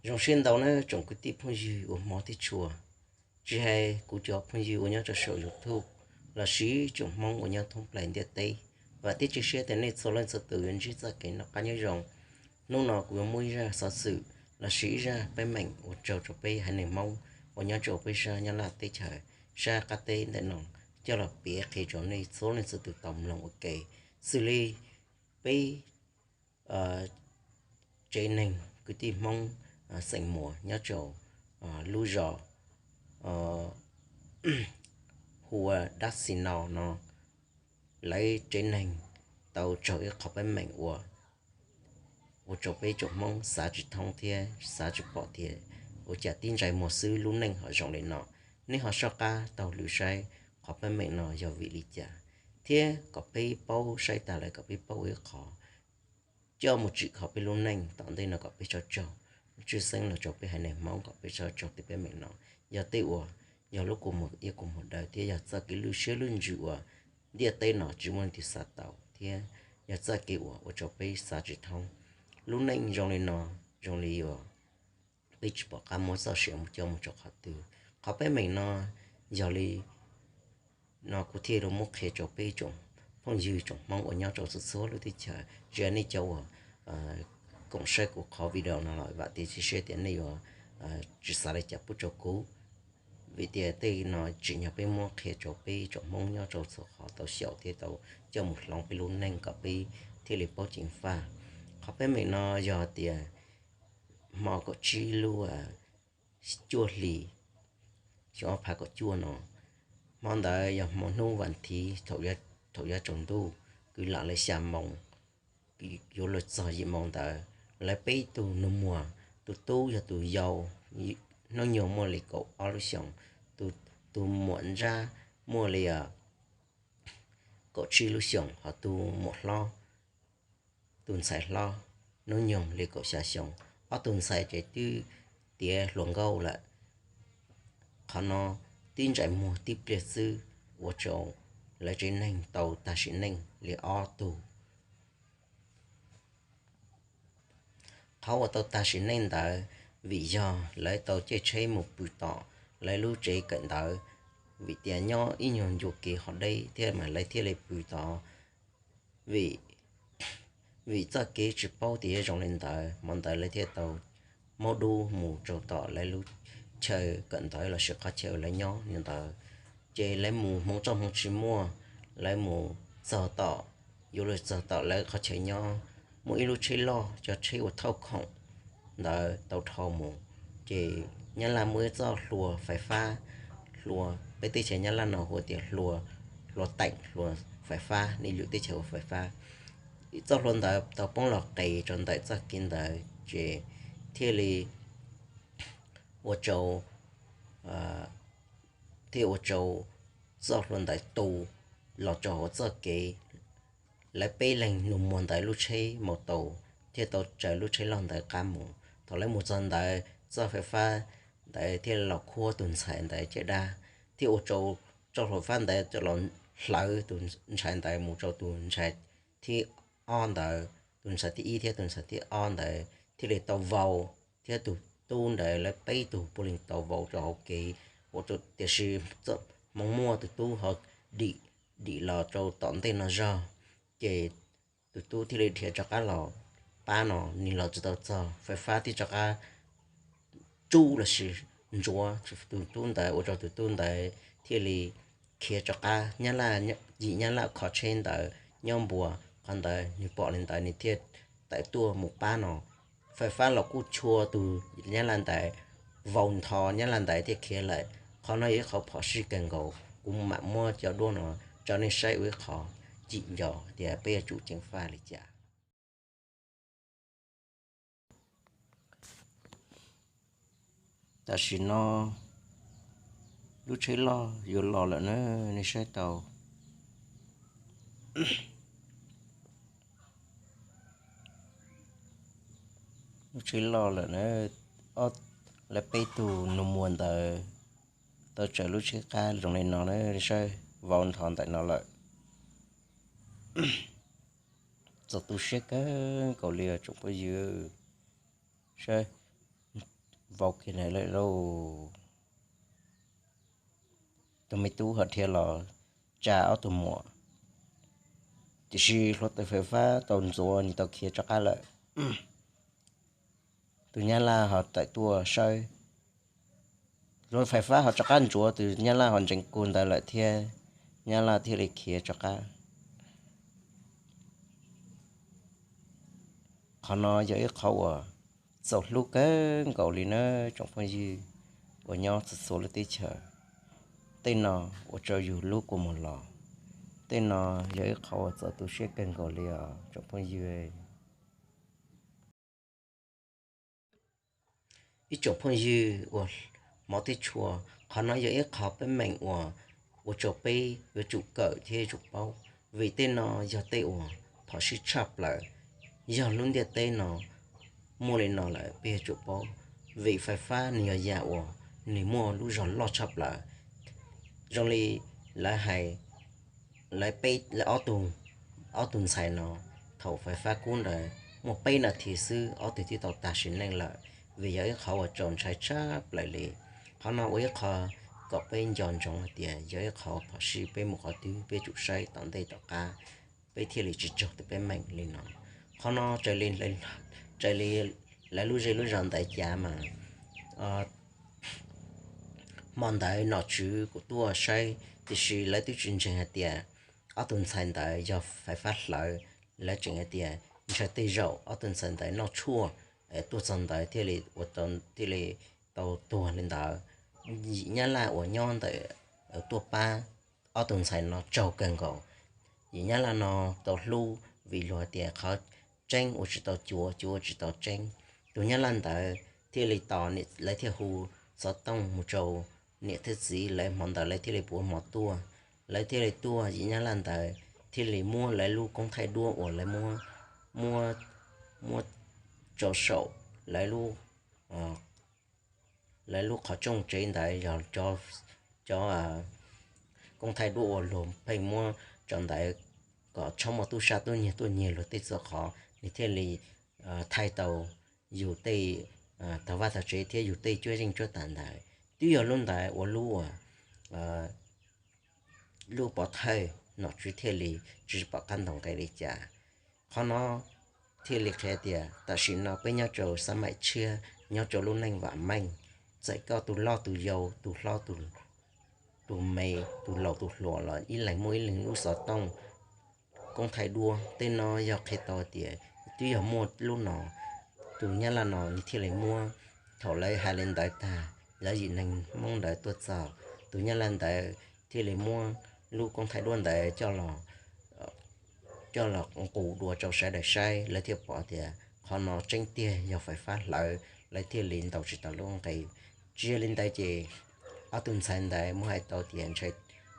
Zoo siab ntau nawb tsoom kwv tij phooj ywg uas hmov thiab tshua, tsis hais kuv cov phooj ywg uas nyob rau saum YouTube lossis tsoom Hmoob uas nyob thoob plaws ntiaj teb. Vam thiab cia siab tias nej txhua leej txhua tus yuav ntsib txoj kev noj qab nyob zoo. Hnub no kuv yuav muaj ib zaj xov xwm lossis ib zaj teeb meem uas raug rau peb haiv neeg Hmoob uas nyob rau peb sab Nyab Laj teb chaws sab qab teb ntawm no coj los piav qhia rau nej txhua leej txhua tus tau mloog ua ke, xws li peb tsev neeg kwv tij Hmoob xeem Muas nyob rau lub zos hu ua Dab Xi Nau no, lawv tsev neeg tau raug ib qhov teeb meem uas ua rau peb tsoom Hmoob xav tsis thoob thiab xav tsis pom tias ua cas tib ntsais muag xwb lub neej ho zoo li no. Nej ho soj qab taug lw saib qhov teeb meem no yog vim li cas, thiab kom peb paub saib tas lawm kom peb paub ua ib qho coj mus tsim kho peb lub neej tom ntej no kom peb tso raug tshwj xeeb los rau peb haiv neeg Hmoob kom peb tso raug tej teeb meem no. Yog tej uas yog lub kua muag iab kua muag daw thiab yog txoj kev lwj siab lwj ntsws uas ntiaj teb no tsis muaj leej twg xav tau thiab yog txoj kev uas ua rau peb xav tsis thoob. Lub neej zoo li no, zoo li uas peb tsis pom qab muab txoj sia mus coj mus rau qhov twg. Qhov teeb meem no yog li no kuv thiaj li muab qhia rau peb tsoom phooj ywg tsoom Hmoob uas nyob rau txhua txhua lub teb chaws. Tsis hais nej cov uas koom saib kuv qhov video no los vam thiab cia siab tias nej yuav tsis xav li cas pub rau kuv, vim tias tej no tsim nyog peb muab qhia rau peb tsoom Hmoob nyob rau txhua qhov tau xyaum thiab tau coj mus hloov peb lub neej kom peb thiaj li paub ceev faj. Qhov teeb meem no yog tias hmo kaum tsib lub cuaj hli xyoo ob phav kaum cuaj no, hmo ntawd yog hmo hnub vas thiv thaum yuav tsaus ntuj, kwv lam li xya moos, yuav luag txog yim moos ntawd, lawv peb tug nus muag, tus tub yog tus yau, hnub nyoog muaj li kaum ob lub xyoos, tus muam ntsab muaj li kaum tsib lub xyoos, ho tus muam hlob, tus ntxhais hlob, hnub nyoog li kaum xya xyoos. Ob tug ntxhais ces twb tiav hluas nkauj lawm. Qhov no tib ntsais muag tib pliag xwb ua rau lawv tsev neeg tau tag sim neej li ob tug. Qhov uas tau tag sim neej ntawd vim yog lawv tau caij tsheb mus pw tom lawv lub tsev kawm ntawv, vim tias nyob ib nyuag ncua kev ho deb thiab mas lawv thiaj li pw tod. Vim, vim txoj kev tsis paub tias yuav zoo li ntawd, hmo ntawd lawv thiaj tau maub dub mus rau tom lawv lub chaw kawm ntawv lossis qhov chaw lawv nyob ntawd. Ces lawv mus hmoov txoj hmoov tsis muaj, lawv mus txog tom, yuav luag txog tom lawv qhov chaw nyob, muaj ib lub tsheb loj, cov tsheb uas thauj khoom ntawd tau dhau mus. Ces Nyab Laj muaj ib txoj hlua fais fab, hlua, peb teb chaws Nyab Laj no hu tias hlua, hlua teem, hlua fais fab, nej lwm teb chaws hu fais fab. Txoj hlua ntawd tau poob los qes rau ntawm txoj kev ntawd ces thiaj li ua rau, thiaj ua rau txoj hlua ntawd tu los rau hauv txoj kev. Lawv peb leeg nus muag ntawd lub tsheb maus taus thiaj tau raws lub tsheb loj ntawd qab mus. Thaum lawv mus txog ntawd txoj fais fab ntawd thiaj los khuab tus ntxhais ntawd caj dab, thiaj ua rau txoj hlua fab ntawd los hlawv tus ntxhais ntawd mus rau tus ntxhais thib ob ntawd, tus ntxhais thib ib thiab tus ntxhais thib ob ntawd thiaj li tau vau, thiab tus tub ntawd lawv peb tug puav leej tau vau rau hauv kev, ua rau, tiam sis hmoov muaj tus tub ho dim, dim los rau tom ntej no zog, ces tus tub thiaj li dhia rov qab los pab no, nws los tsis tau txog, fais fab thiaj rov qab tsuj lossis ntsuav tus tub ntawd ua rau tus tub ntawd thiaj li khiav rov qab. Nyab Laj, yim Nyab Laj kho tsheb ntawd nyob npuas qhov ntawd, nws pom li ntawd nws thiaj tawm tuaj mus pab no. Fais fab los kuj tshua tus Nyab Laj ntawd, vau ntho Nyab Laj ntawd thiaj khiav lawm. Qhov no yog ib qhov phom sij kawg nkaus, kuv mam muab cov duab no rau nej saib ua ib qho cim nco tias peb yuav tsum ceev faj li cas. Tam sim no lub tsheb loj yuav los lawm na, nej saib tau. Lub tsheb loj lawm na, ob, lawv peb tug nus muag ntawd tau raws lub tsheb qab zoo li no na, nej saib, vau ntho ntawm no lawm. Txaus tu siab kawg nkaus li tsoom phooj ywg, saib, vau kiag ntawd lawm lauj. Tus me tub ho dhia los tsa ob tug muam, tiam sis hluav taws fais fab tau ntxuav nws tau khiav rov qab lawm. Tus nyab laj ho tawm tuaj saib, hluav fais fab ho rov qab ntxuav tus nyab laj ho ntsees kug ntawd lawm thiab, nyab laj thiaj li khiav rov qab. Qhov no yog ib qhov uas txaus hlub kawg nkaus li na tsoom phooj ywg uas nyob txhua txhua lub teb chaws. Tej no ua rau yus hlub kua muag los, tej no yog ib qhov uas txaus tu siab kawg nkaus li os tsoom phooj ywg. Ib tsoom phooj ywg uas hmov thiab tshua, qhov no yog ib qho teeb meem uas ua rau peb yuav tsum kawm thiab yuav tsum paub, vim tej no yog tej uas phom sij tshaj plaws. Yog lub ntiaj teb no muaj li no lawm peb yuav tsum paub, vim fais fab nws yog yam uas nws muaj lub zog loj tshaj plaws. Zoo li lawv hais, lawv peb, lawv ob tug, ob tug ntxhais no, thaum fais fab kub ntawd muaj peb nas this xwb ob tug twb tau tag sim neej lawm, vim yog ib qhov uas txaus ntshai tshaj plaws li. Qhov no ua ib qho kom peb nco ntsoov hais tias yog ib qho phom sij, peb mus qhov twg peb tsum saib tom ntej tom qab, peb thiaj li tsis raug tej teeb meem li no. Qhov no raws li lawv lub zej lub zos ntawd cav mas, hmo ntawd nom tswv kuj tuaj saib, tiam sis lawv twb tsis ntseeg hais tias ob tug ntxhais ntawd yog fais fab hlawv. Lawv tseem hais tias ntshai tej zaum ob tug ntxhais ntawd noj tshuaj tuaj txog ntawd thiaj li ua, thiaj li tau tuag li ntawd. Yim nyab laj uas nyob ntawm tuaj pab ob tug ntxhais no tsaug kawg nkaus. Yim nyab laj no tau hlub vim luag tias qhov tseeb ua tsis tau cuav, cuav ua tsis tau tseeb. Tus nyab laj ntawd thiaj li tos, lawv thiaj hu xov tooj mus rau niam thiab txiv, lawv hmo ntawd lawv thiaj li puav hmo tuaj. Lawv thiaj li tuaj, yim nyab laj ntawd thiaj li muab lawv lub koob thaij duab uas lawv muab, muab, muab rau saum lawv lub, lawv lub qhov rooj tsev ntawd yog cov koob thaij duab uas luag pheej muab rau ntawd kom txhob muaj tub sab tub nyiag tuaj nyiag luag tej txhua qhov, nws thiaj li thaij tau yus tej tog vaj tog tsev thiab yus tej cuab yeej cuab tam ntawd. Twb yog lub ntawd ua lub, lub pov thawj nom tswv thiaj li tsis pom qab ntaus nqi li cas. Qhov no thiaj li qhia tias tam sim no peb nyob rau xab maim tshiab, nyob rau lub neej vam meej, txawm koj tus loj tus yau, tus hlob tus me, tus laus tus hluas los ib leeg muaj ib leeg lub xov tooj koob thaij duab. Tej no yog qhia tau tias twb yog muaj lub no, tus nyab laj no nws thiaj li muab, thaum lawv hais li ntawd tag, lawv yim neeg Hmoob ntawd tuaj txog, tus nyab laj ntawd thiaj li muab lub koob thaij duab ntawd coj los nqus dua rau sawv daws saib, lawv thiaj pom tias qhov no tseeb tiag yog fais fab hlawv, lawv thiaj li ntaus tsis tau lub nqi. Tsis yog li ntawd ces ob tug ntxhais ntawd muab hais tau tias ntshai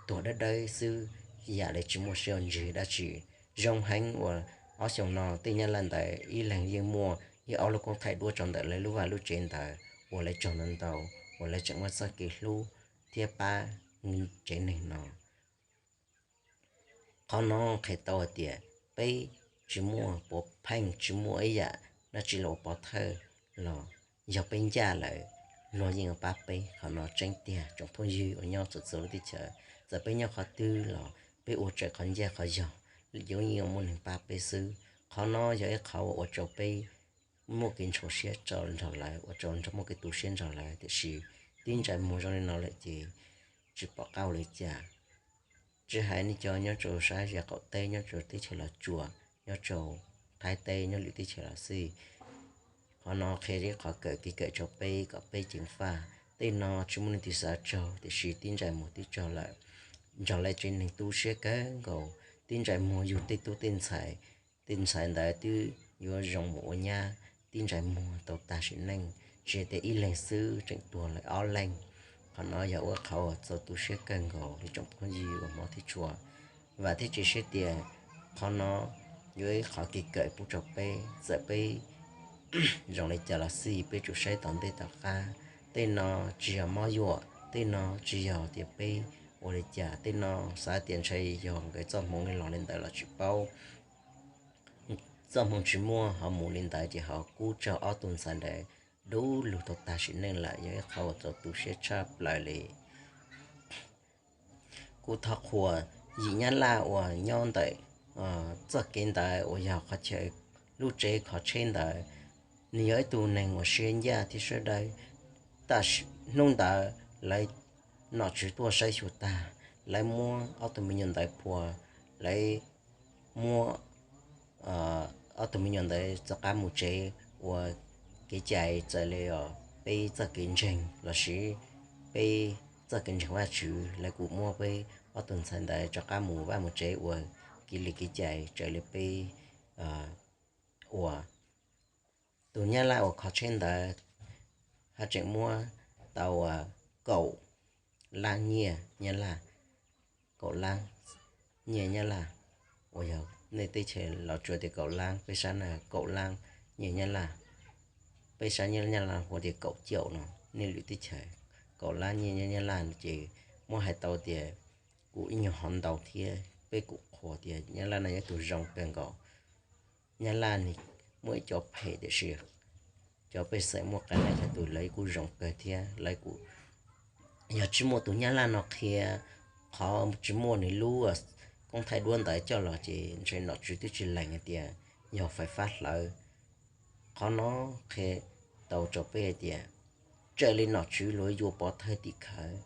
tuag dawb dawb xwb, yam li tsis muaj siab ua ntsig dab tsi. Zoo heev uas ob xyoos no tej nyab laj ntawd ib leeg yeej muaj ib ob lub koob thaij duab rau ntawm lawv lub vaj lub tsev ntawd uas lawv tsaug ntau ntau, uas lawv tseem muaj txoj kev hlub thiab pab tsev neeg no. Qhov no qhia tau hais tias peb tsis muaj puav pheej, tsis muaj ib yam dab tsi los ua pov thawj los yog peb ncaj lawm, luag yeej yuav pab peb. Qhov no tseeb tiag tsoom phooj ywg uas nyob txhua txhua lub teb chaws, txawm peb nyob qhov twg los peb ua raws qhov ncaj qhov yog, yeej yuav muaj neeg pab peb xwb. Qhov no yog ib qhov uas ua rau peb muaj kev ntshua siab rau nrog lawv, ua rau muaj kev tu siab nrog lawv, tiam sis tib ntsais muag zoo li no lawm ces tsis pom qab ua li cas. Tsis hais nej cov nyob rau sab ze qaum teb, nyob rau teb chaws Los Tsuas, nyob rau Thaib teb, nyob lwm teb chaws los xij, qhov no qhia ib qhov kawm kev kawm rau peb kom peb ceev faj. Tej no tsis muaj leej twg xav raug, tiam sis tib ntsais muag twb raug lawm. Nrog lawv tsev neeg tu siab kawg nkaus, tib ntsais muag yug tej tub tej ntxhais, tej ntxhais ntawd twb yuav zoo mus ua nyab, tib ntsais muag tau tag sim neej, tsis hais tias ib leeg xwb tseem tuag lawm ob leeg. Qhov no yog ua qhov uas txaus tu siab kawg nkaus li tsoom phooj ywg uas hmov thiab tshua. Vam thiab cia siab tias qhov no yuav ib qhov kev kawm pub rau peb, txawm peb zoo li cas los xij peb tsum saib tom ntej tom qab. Tej no tsis yog mob yuam, tej no tsis yog tias peb ua li cas, tej no xav tias ntshai yog nkawd txoj hmoov li los li ntawd los tsis paub. Txoj hmoov tsis muaj ho mus li ntawd ces ho kub raug ob tug ntxhais ntawd dub lug tau tag sim neej lawm, yog ib qho uas txaus tu siab tshaj plaws li. Kuv thov qhuas yim Nyab Laj uas nyob ntawm txoj kev ntawd uas yog qhov chaw lub tsev kho tsheb ntawd, nws yog ib tug neeg uas siab ncaj thiab siab dawb. Tam hnub ntawd lawv nom tswv tuaj saib xyuas tag, lawv muab ob tug me nyuam ntawd phua, lawv muab ob tug me nyuam ntawd rov qab mus tsev ua kev cai raws li peb txoj kev ntseeg lossis peb txoj kev ntseeg Vajtswv. Lawv kuj muab peb ob tug ntxhais ntawd rov qab mus vaj mus tsev ua kev li kev cai raws li peb ua. Tus Nyab Laj uas kho tsheb ntawd haj tseem muab tau kaum lab nyiaj Nyab Laj, kaum lab nyiaj Nyab Laj, uas yog nej teb chaws los tsuas tias kaum lab, peb sab no kaum lab nyiaj Nyab Laj. Peb sab Nyab Laj hu tias kaum caum no, nej lwm teb chaws kaum lab nyiaj Nyab Laj ces muab hais tau tias kuj ib nyuag hov ntau thiab. Peb kuj qhuas tias Nyab Laj no yog tus zoo kawg nkaus. Nyab Laj nws muaj ib co phem tiam sis cov pej xeem muaj qee leej txhua tus lawv kuj zoo kawg thiab. Lawv kuj, yog tsis muaj tus Nyab Laj no qhia, qhov tsis muaj nws lub koob thaij duab ntawd coj los ces ntshe nom tswv twb tsis lees hais tias yog fais fab hlawv. Qhov no qhia tau rau peb hais tias raws li nom tswv luag yuav pov thawj tim khawv,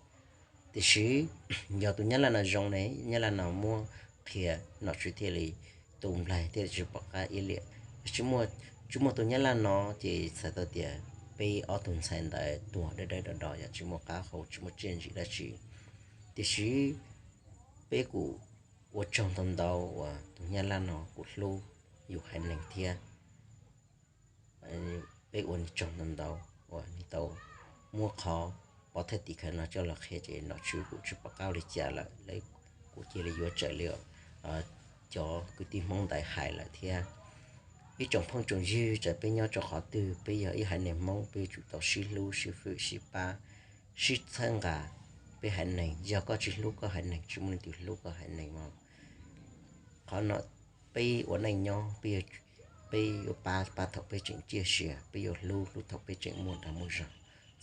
tiam sis yog tus Nyab Laj no zoo ne, Nyab Laj no muab qhia, nom tswv thiaj li tu nplaig thiaj tsis pom qab iab liam. Tsis muaj tus Nyab Laj no ces txhais tau tias peb ob tug ntxhais ntawd tuag dawb dawb do do, yog tsis muaj qab hau tsis muaj tsiaj ntsim dab tsi. Tiam sis peb kuj ua tsaug ntau ntau uas tus Nyab Laj no kuj hlub yus haiv neeg thiab. Peb ua nws tsaug ntau ntau uas nws tau muab qhov pov thawj tim khawv no coj los qhia ces nom tswv kuj tsis pom qab li cas lawm, lawv kuj cia li yuav raws li cov kwv tij Hmoob ntawd hais lawm thiab. Ib tsoom phooj tsoom ywg, txawm peb nyob rau qhov twg, peb yog ib haiv neeg Hmoob, peb yuav tsum tau sib hlub sib hwm sib pab, sib txhawb nqa peb haiv neeg. Yog koj tsis hlub koj haiv neeg, tsis muaj leej twg hlub koj haiv neeg mas. Qhov no peb ua neej nyob, peb yuav pab, pab thaum peb tseem ciaj sia, peb yuav hlub, hlub thaum peb tseem muaj dag muaj zog.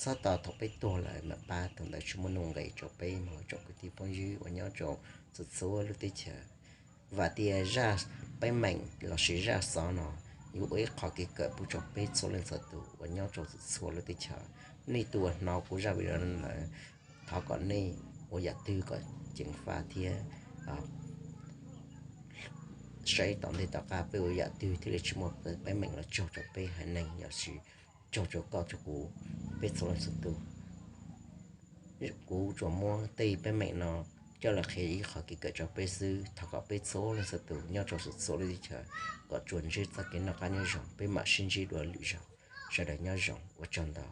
Txhob tos thaum peb tuag lawm mam pab, thaum ntawd tsis muaj nuj nqis rau peb mog tsoom kwv tij phooj ywg uas nyob rau txhua txhua lub teb chaws. Vam tias zaj teeb meem lossis zaj xov no yuav ua ib qho kev kawm pub rau peb txhua leej txhua tus uas nyob rau txhua txhua lub teb chaws. Nej tus uas hnov kuv zaj video no lawm, thov kom nej ua yam twg kom ceev faj thiab saib tom ntej tom qab peb ua yam twg thiaj li tsis muaj teeb meem los raug rau peb haiv neeg lossis raug rau koj rau kuv, peb txhua leej txhua tus. Kuv tsuas muab tej teeb meem no coj los qhia ib qho kev kawm rau peb xwb. Thov kom peb txhua leej txhua tus nyob rau txhua txhua lub teb chaws kom tsuas ntsib txoj kev noj qab nyob zoo, peb mam sib ntsib dua lwm zaug. Sawv daws nyob zoo, ua tsaug ntau.